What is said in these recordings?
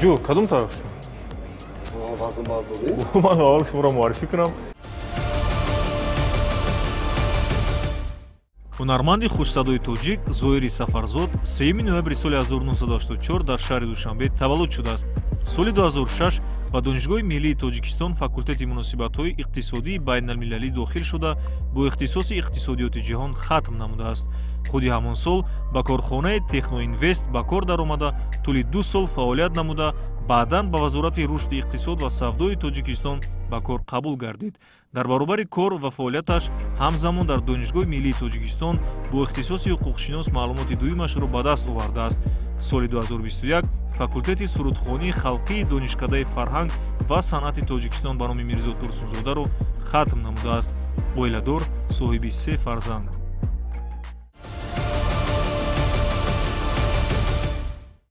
Куҷо, кадом тараф шумо? Вазн бардорӣ? Ман аввал шуморо муаррифӣ кунам. Ҳунарманди хушсадои тоҷик Зоири Сафарзод 3 ноябри соли 1984 дар шаҳри Душанбе таваллуд шудааст. Соли 2006 ба Донишгоҳи миллии Тоҷикистон факултети муносибатҳои иқтисодии байналмилалӣ дохил шуда, бо ихтисоси иқтисодиёти ҷаҳон хатм намудааст. Худи ҳамон сол ба корхонаи Техноинвест ба кор даромада, тӯли 2 сол фаъолият намуда, баъдан ба Вазорати рушди иқтисод ва савдои Тоҷикистон ба кор қабул гардид. Дар баробари кор ва фаъолияташ ҳамзамон дар Донишгоҳи миллии Тоҷикистон бо ихтисоси ҳуқуқшинос маълумоти дуюмашро ба даст овардааст. Соли 2021 факултети сурудхонии халқии Донишкадаи фарҳанг ва санъати Тоҷикистон ба номи Мирзо Турсунзодаро хатм намудааст. Оиладор, соҳиби 3 фарзанд.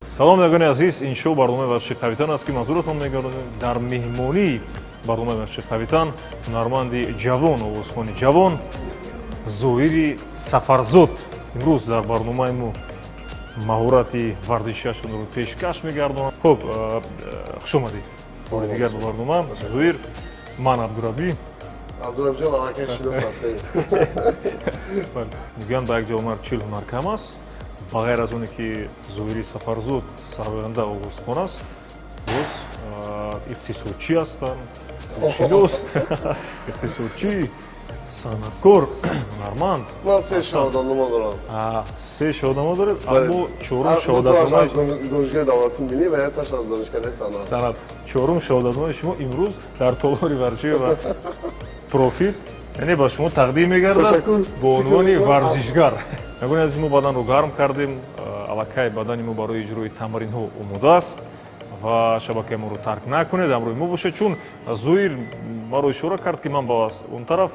Салом, бинандагони азиз, ин шоу барномаи варзиши қавитан аст, ки манзуратон мегардонем. Дар меҳмонии барномаи варзиши қавитан ҳунарманди ҷавон, овозхони ҷавон Зоири Сафарзод имрӯз дар барномаи мо маҳорати варзишиашонро пешкаш мегардонад. Хуб, хуш омадед бори дигар ба барнома. Зоир, ман Абдурабӣ. Абдурабиҷон, аллакай шинос ҳастем. Мегӯянд, ба як ҷо ҳунар 40 ҳунар кам аст. Ба ғайр аз оне ки Зоири Сафарзод сароянда, овозхон аст, боз иқтисодчӣ ҳастанд, шинос, иқтисодчӣ, санъаткор, ҳунарманд. Ман 3 шаҳодатнома дорам. 3 шаҳодатнома доред, аммо чорум шаҳодатнома Донишгоҳи давлатии миллӣ ва якташ аз Донишкадаи санъат. Санъат. Чорум шаҳодатномаи шумо имрӯз дар толори варзишӣ ва профил, яъне ба шумо тақдим мегардад бо унвони варзишгар. Нагӯни азиз, мо баданро гарм кардем, аллакай бадани мо барои иҷрои тамринҳо омода аст ва шабакаи моро тарк накунед, ҳамроҳи мо бошед, чун Зоир маро ишора кард, ки ман ба он тараф,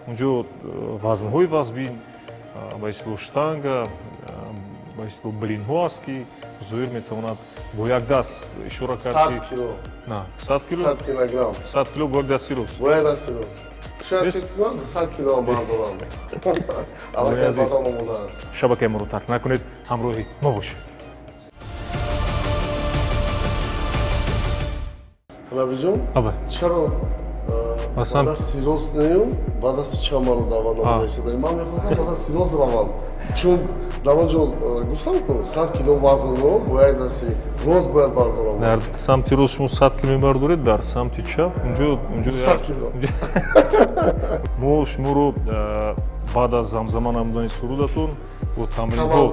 унҷо вазнҳои вазбин, ба истилоҳ штанга, ба истилоҳ блинҳо аст, ки Зоир метавонад бо як даст ишора кард, ки на 100 кило, 100 килограмм, 100 кило бо як дасти рост, бо як дасти рост. Шояд фикр кунам 200 кило бардорам. Аллакай бадан омода аст. Шабакаи моро тарк накунед, ҳамроҳи мо бошед. Рабиҷон, чаро ба дасти рост неюм, ба дасти чап маро даъват намуда истодаӣ? Ман мехостам ба дасти рост равам, чун дар он ҷо гуфтам, ку 100 кило вазнро бо як дасти рост бояд бардорам. Дар самти рост шумо 100 кило мебардоред, дар самти чап унҷо 100 кило. Мо шуморо баъд аз замзама намудани сурудатон бо тамринҳо,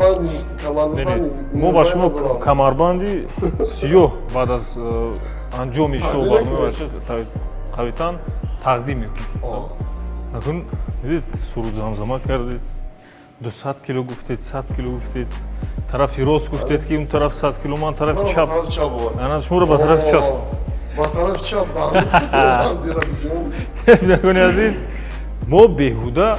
мо ба шумо камарбанди сиёҳ баъд аз анҷоми шоу барномаи қавитан тақдим мекунем. Акун дидед, суруд замзама кардед, 200 кило гуфтед, 100 кило гуфтед, тарафи рост гуфтед, ки он тараф 100 кило, ман тарафи чап. Ана шуморо ба тарафи чап. Ба тарафи чап. Бинандагони азиз, мо беҳуда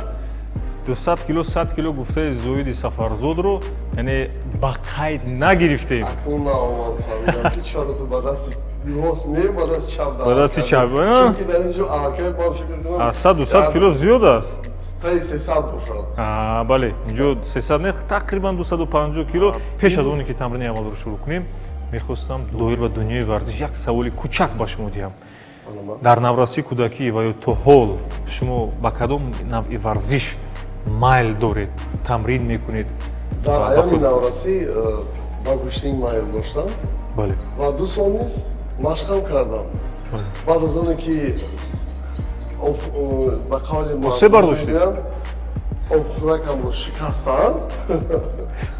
200 кило, 100 кило гуфтаи Зоири Сафарзодро яъне ба қайд нагирифтем. Акун наомад фаҳмидам, ки чаро ту ба дасти рост не, ба дасти чап. Ба дасти чап. Чунки дар ин ҷо аллакай ман фикр кунам аз 100 200 кило зиёд аст. Таи 300 бошад. Бале, инҷо 300 не, тақрибан 250 кило. Пеш аз оне ки тамрини аввалро шурӯъ кунем, мехостам доир ба дунёи варзиш як саволи кӯчак ба шумо диҳам. Дар наврасии кӯдакӣ ва ё то ҳол шумо ба кадом навъи варзиш майл доред, тамрин мекунед? Дар айёми наврасӣ ба гӯштин майл доштам. Бале. Ва 2 сол низ машқам кардам. Баъд аз оне ки ба қавли се бардоштед, обхӯракамро шикастам,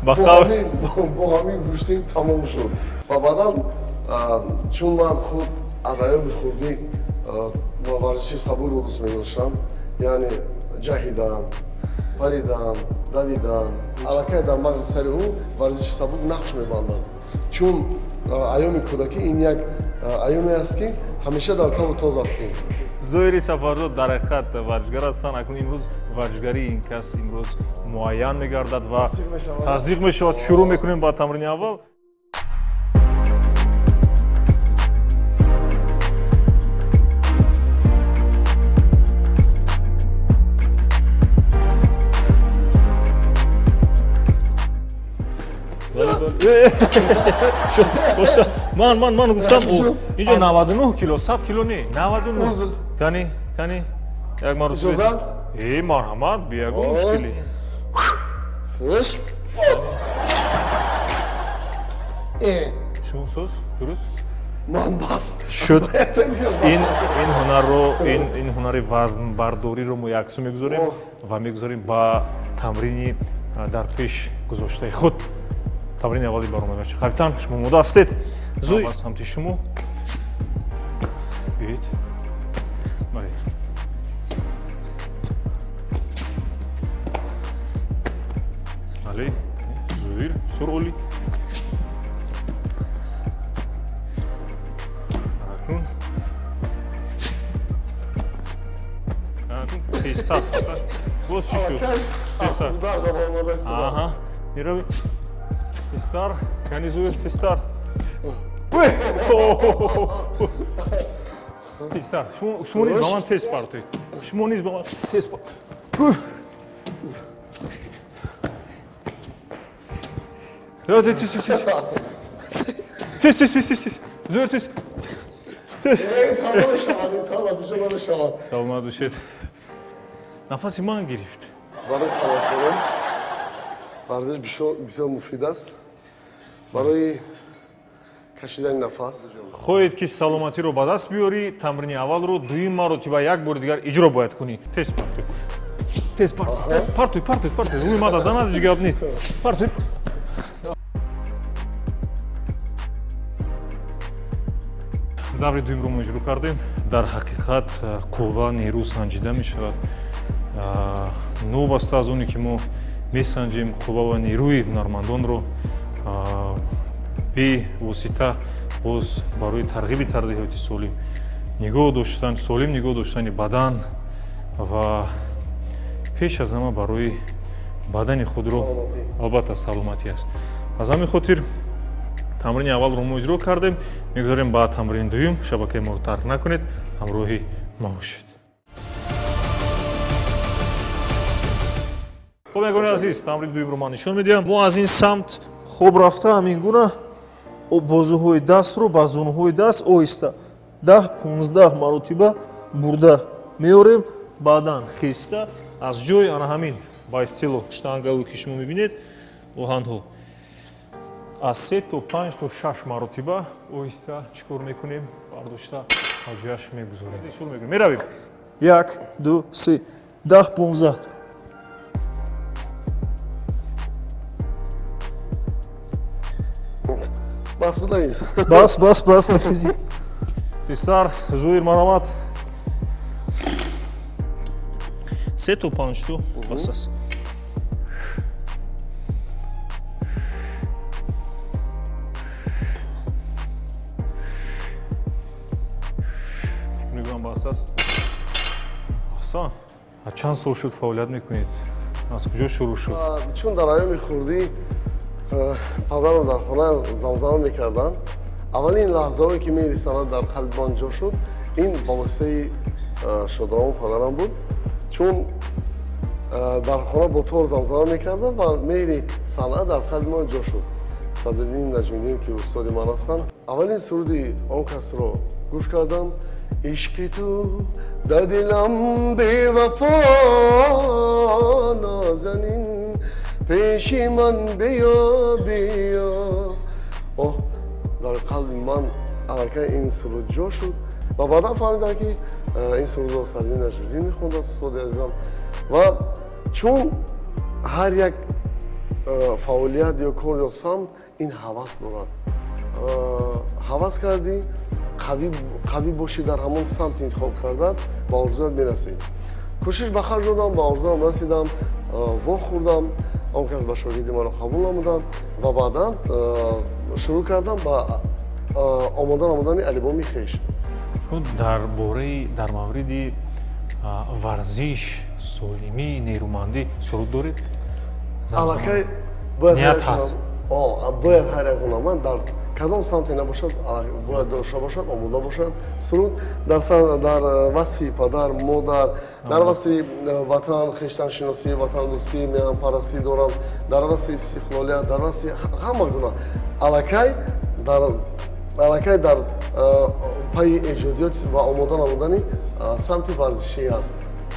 бо ҳамин гӯштин тамом шуд. Ва баъдан чун ман худ аз айёми хурдӣ ба варзиши сабурро дӯст медоштам, яъне ҷаҳидан, паридан, давидан, аллакай дар мағзи сари ӯ варзиши сабук нақш мебандад. Чун айёми кӯдакӣ ин як айёме аст, ки ҳамеша дар таву тоз ҳастем. Зоири Сафарзод дар ҳақиқат варзишгар ҳастанд. Акнун имрӯз варзишгарии ин кас имрӯз муайян мегардад ва тасдиқ мешавад. Шурӯъ мекунем ба тамрини аввал. Ман гуфтам, инҷо 99 кило, 100 кило не, 99. Кани, кани, як маротиба. Иҷозат? Марҳамат, бе ягон мушкилӣ. Хуш. Шумо соз, дуруст? Ман бас. Шуд. Ин ҳунарро, ин ҳунари вазнбардориро мо яксу мегузорем ва мегузорем ба тамрини дар пеш гузоштаи худ. Тамрини аввали баромад мешавад. Капитан, шумо омода ҳастед? Зуй, ба самти шумо. Биёед. Бале. Бале, Зуир, бисёр олӣ. Акнун. Акнун тезтар фақат. Боз чӣ шуд? Тезтар. Аҳа. Меравем. Тезтар, кани Зуир, тезтар. Тезтар. Шумо низ ба ман тез партоед. Шумо низ ба ман тез партоед. Тез, тез, тез. Тез, тез, тез, тез. Зуир, тез. Тез. Саломат бошед. Нафаси ман гирифт. Барои саломатӣ варзиш бисёр муфид аст. Барои кашидани нафас. Хоҳед ки саломатиро ба даст биёрӣ, тамрини аввалро дуюм маротиба як бори дигар иҷро бояд кунӣ. Тез партой. Тез партой. Партой, партой, партой. Рӯи мада занад, ҳеҷ гап нест. Партой. Даври дуюмро мо иҷро кардем. Дар ҳақиқат қувва, нерӯ санҷида мешавад. Новобаста аз оне ки мо месанҷем қувва ва нерӯи ҳунармандонро, бевосита боз барои тарғиби тарзи ҳаёти солим нигоҳ доштан, солим нигоҳ доштани бадан ва пеш аз ҳама барои бадани худро албатта саломатӣ аст. Аз ҳамин хотир тамрини аввалро мо иҷро кардем. Мегузарем ба тамрини дуюм. Шабакаи моро тарк накунед, ҳамроҳи мо бошед. Хуб, ягони азиз, тамрини дуюмро ман нишон медиҳам. Мо аз ин самт хоб рафта ҳамин гуна бозуҳои дастро ба зонуҳои даст оҳиста 10-15 маротиба бурда меорем. Баъдан хеста аз ҷои ана ҳамин ба истилоҳ штангаҳое ки шумо мебинед, оҳанҳо, аз 3 то 5 то 6 маротиба оҳиста чӣ кор мекунем? Бардошта аз ҷояш мегузорем. Шурӯъ мекунем. Меравем. 1, 2, 3, 10, 15. Бас будаист. Бас, бас, бас, мехезӣ. Тезтар, Зуир, марҳамат. 3 то 5 то бас аст. Фикр мекунам бас аст. Аҳсан. Аз чанд сол шуд фаъолият мекунед? Аз куҷо шурӯъ шуд? Чун дар айёми хурдӣ падарам дар хона замзама мекарданд, аввалин лаҳзаҳое ки меҳри санъат дар қалби ман ҷо шуд, ин ба воситаи шодравон падарам буд. Чун дар хона бо тор замзама мекардам ва меҳри санъат дар қалби ман ҷо шуд. Садриддин Наҷмиддин ки устоди ман ҳастанд, аввалин суруди он касро гӯш кардам. Ишқи ту дар дилам бевафо нозанин, пеши ман биё биё. Оҳ, дар қалби ман аллакай ин суруд ҷо шуд ва баъдан фаҳмидам ки ин сурудро Садриддин Наҷмиддин мехондааст, устоди азизам. Ва чун ҳар як фаъолият ё кор ё самт ин ҳавас дорад, ҳавас кардӣ, қавӣ бошӣ дар ҳамон самт интихоб кардан, ба орзуят мерасӣ. Кӯшиш ба харҷ додам, ба орзуам расидам, вохӯрдам, он кас ба шогирди маро қабул намуданд ва баъдан шурӯъ кардам ба омода намудани албоми хеш. Шумо дар бораи, дар мавриди варзиш, солимӣ, нерӯмандӣ суруд доред? Аллакай ният ҳаст. Бояд ҳар як ҳунарманд дар Кадом самте набошад, бояд дошта бошад, омода бошад. Суруд дар васфи падар, модар, дар васфи ватан, хештаншиносӣ, ватандӯстӣ, меҳанпарастӣ дорам, дар васфи истиқлолият, дар васфи ҳама гуна. Аллакай дар пайи эҷодиёт ва омода намудани самти варзишӣ аст.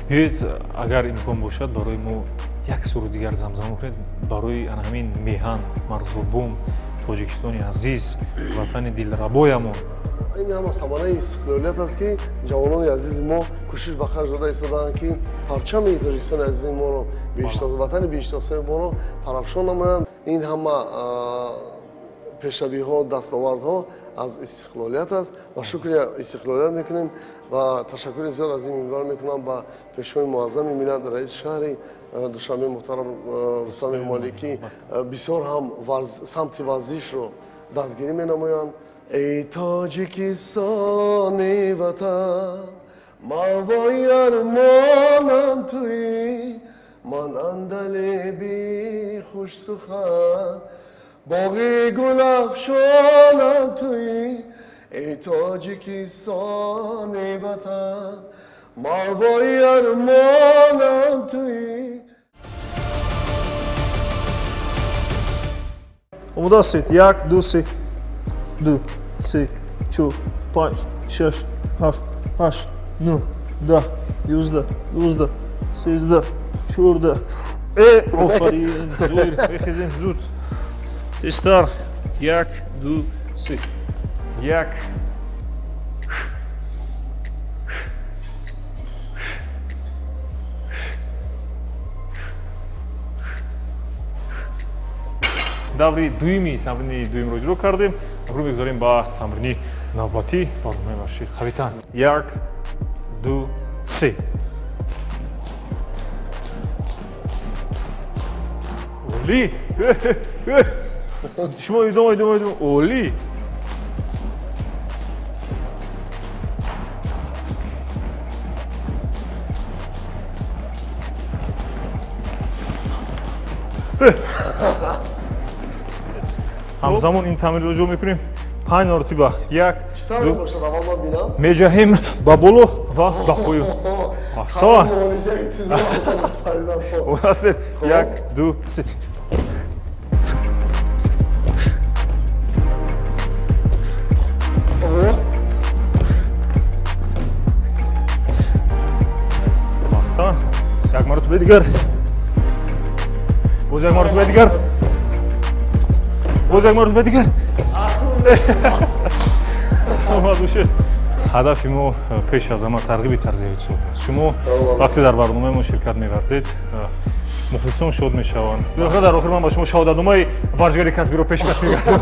Биёед, агар имкон бошад, барои мо як суруд дигар замзама кунед барои ана ҳамин меҳан, марзубум, Тоҷикистони азиз, ватани дилрабоямон. Ин ҳама самараи истиқлолият аст, ки ҷавонони азизи мо кӯшиш ба харҷ дода истодаанд, ки парчами Тоҷикистони азизи моро, ватани беиштосаи моро парафшон намоянд. Ин ҳама пешравиҳо, дастовардҳо аз истиқлолият аст ва шукри истиқлолият мекунем ва ташаккури зиёд аз ин минбар мекунам ба пешвои муаззами миллат, раиси шаҳри Душанбе муҳтарам Рустам Эмомалӣ, ки бисёр ҳам самти варзишро дастгирӣ менамоянд. Эй Тоҷикистони ватан, мавои армонам туӣ, ман андалеби хушсухан, боғи гулафшонам туӣ. Эй Тоҷикистони ватан, мавои армонам туӣ. Омода ҳастед? 1, 2, 3, 2, 3, 4, 5, 6, 7, 8, 9, 10, 11, 12, 13, 14. Офарин, Зоир, бехезем зуд. Тезтар. 1, 2, 3. 1. Даври дуюми тамрини дуюмро иҷро кардем. Рӯ мегузорем ба тамрини навбатӣ барномаи варзиши қавитан. 1, 2, 3. Олӣ! Шумо идома, идома, идома. Олӣ! Ҳамзамон ин тамринро иҷро мекунем. 5 маротиба. 1, 2, меҷаҳем ба боло ва ба поён. Аҳсан! Ҳастед? 1, 2, 3. Аҳсан! Як маротиба дигар. Боз як маротиба дигар. Боз як маротиба дигар. Саломат бошед. Ҳадафи мо пеш аз ҳама тарғиби тарзи ҳаёти солим аст. Шумо вақте дар барномаи мо ширкат меварзед, мухлисон шод мешаванд. Билохира дар охир ман ба шумо шаҳодатномаи варзишгари касбиро пешкаш мегардам.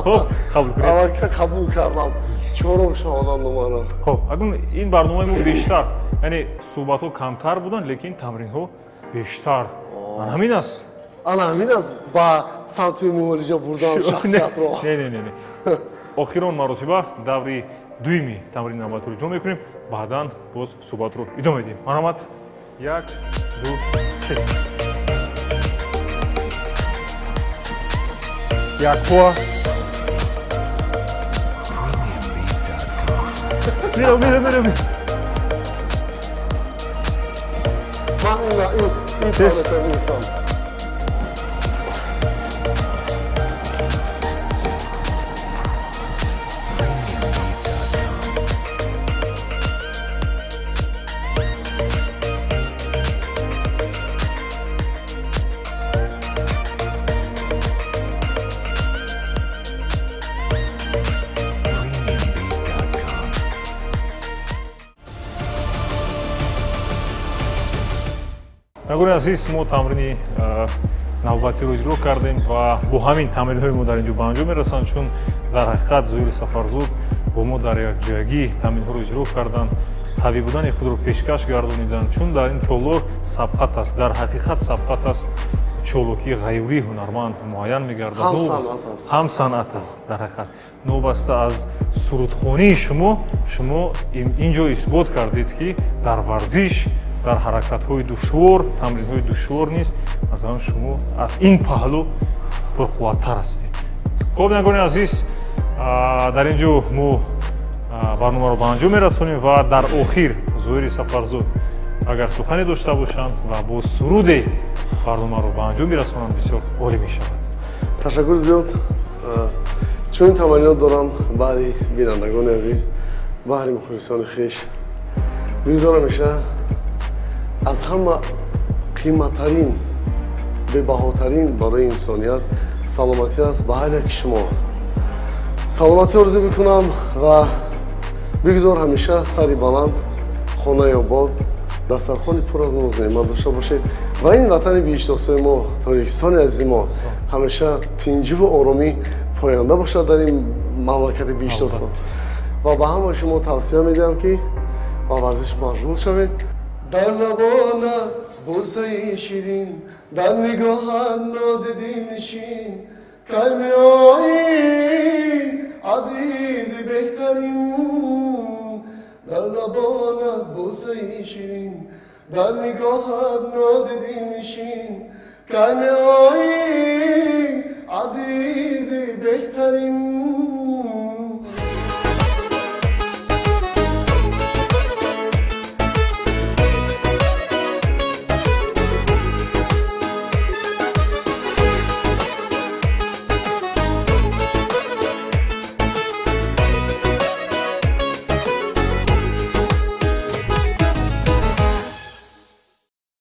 Хуб, қабул кунед. Аллакай қабул кардам. Чорум шаҳодатномаро. Хуб, акнун ин барномаи мо бештар, яъне суҳбатҳо камтар буданд, лекин тамринҳо бештар. Ана ҳамин аст. Ана ҳамин аст ба самти муолиҷа бурдан шахсиятро. Не, не, не, не. Охирон маротиба даври дуюми тамрини навбатиро иҷро мекунем, баъдан боз суҳбатро идома медиҳем. Марҳамат. 1, 2, 3. Якпоа. Мира, мира, мира. Ман ин инсон. Нагуни азиз, мо тамрини навбатиро иҷро кардем ва бо ҳамин тамринҳои мо дар ин ҷо ба анҷом мерасанд, чун дар ҳақиқат Зоири Сафарзод бо мо дар якҷоягӣ тамринҳоро иҷро карданд, қавӣ будани худро пешкаш гардониданд, чун дар ин толор сабқат аст, дар ҳақиқат сабқат аст, чолокии ғайрии ҳунарманд муайян мегардад, ҳам санъат аст. Дар ҳақиқат новобаста аз сурудхонии шумо, шумо ин ҷо исбот кардед, ки дар варзиш, дар ҳаракатҳои душвор, тамринҳои душвор низ, масалан, шумо аз ин паҳлӯ пурқувваттар ҳастед. Хуб, бинандагони азиз, Дар ин ҷо мо барномаро ба анҷом мерасонем ва дар охир Зоҳири Сафарзод агар сухане дошта бошанд ва бо суруде барномаро ба анҷом бирасонанд, бисёр олӣ мешавад. Ташаккур зиёд. Чунин таманниёт дорам баҳри бинандагони азиз, баҳри мухлисони хеш. Бигзор ҳамеша аз ҳама қиматтарин, бебаҳотарин барои инсоният саломатӣ аст. Ба ҳар яки шумо саломатӣ орзу мекунам ва бигзор ҳамеша сари баланд, хонаи обод, дастархони пур аз нозу неъмат дошта бошед ва ин ватани биҳиштосои мо, Тоҷикистони азизи мо, ҳамеша тинҷиву оромӣ поянда бошад дар ин мамлакати биҳиштосо. Ва ба ҳамаи шумо тавсия медиҳам, ки ба варзиш машғул шавед. Дар лабонат бӯсаи ширин, дар нигоҳат нози дилнишин, кай меоӣ, азизи беҳтарин? Дар лабонат бӯсаи ширин, дар нигоҳат нози дилнишин, кай меоӣ.